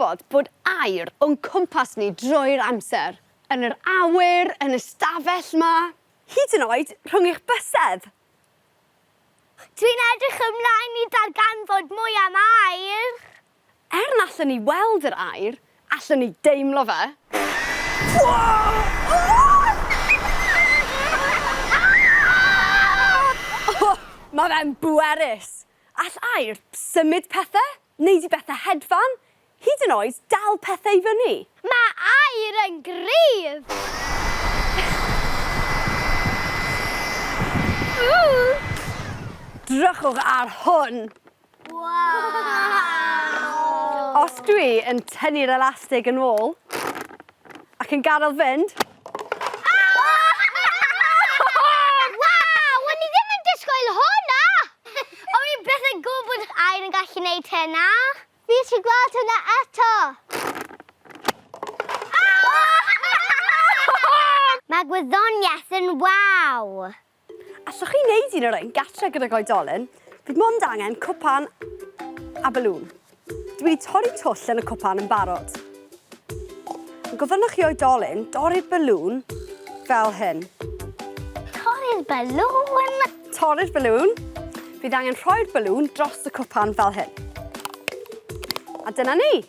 gwybod bod aer o'n cwmpas ni drwy'r amser? Yn yr awyr, yn y stafell 'ma, hyd yn oed rhwng eich bysedd! Dwi'n edrych ymlaen i darganfod mwy am aer! Er na allwn ni weld yr aer, allwn ni deimlo fe. Mae fe'n bwerus! All aer symud pethe, neud i bethe hedfan, hyd yn oed dal pethe i fyny. Mae aer yn gryf! Drychwch ar hwn! Waw! Os dwi yn tynnu'r elastig yn ôl ac yn gadael fynd... Waw! O'n i ddim yn disgwyl hwnna! O'n i byth yn gwybod bod aer yn gallu gwneud hynna. Fi eisiau gweld hwnna eto. Mae gwyddoniaeth yn waw! Allwch chi wneud un o'r rhain gatre gydag oedolyn? Bydd mond angen cwpan a balŵn. Dwi wedi torri twll yn y cwpan yn barod. Gofynnwch i oedolyn dorri'r balŵn fel hyn. Torri'r balŵn? Torri'r balŵn. Bydd angen rhoi'r balŵn dros y cwpan fel hyn. A dyna ni!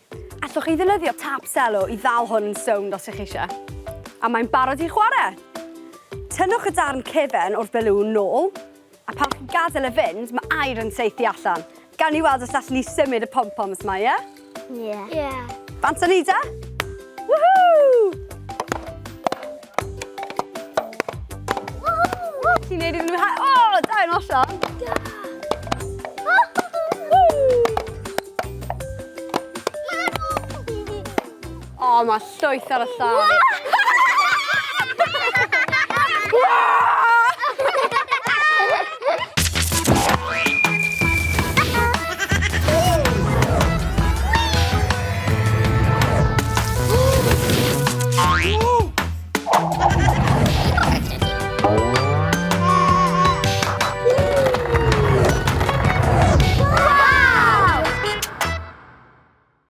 Allwch chi ddefnyddio tap selo i ddal hwn yn sownd os ych chi eisiau. A mae'n barod i chwarae! Tynnwch y darn cefen o'r balŵn nôl, a pan chi'n gadael e fynd, mae aer yn saethu allan. Gawn ni weld os allwn ni symud y pom-poms 'ma, ie? Ie. Ie. Bant â ni de! Woohoo! Woohoo! Ti'n neud iddyn nhw O, da iawn Osian! Da! O, mae llwyth ar y llaw.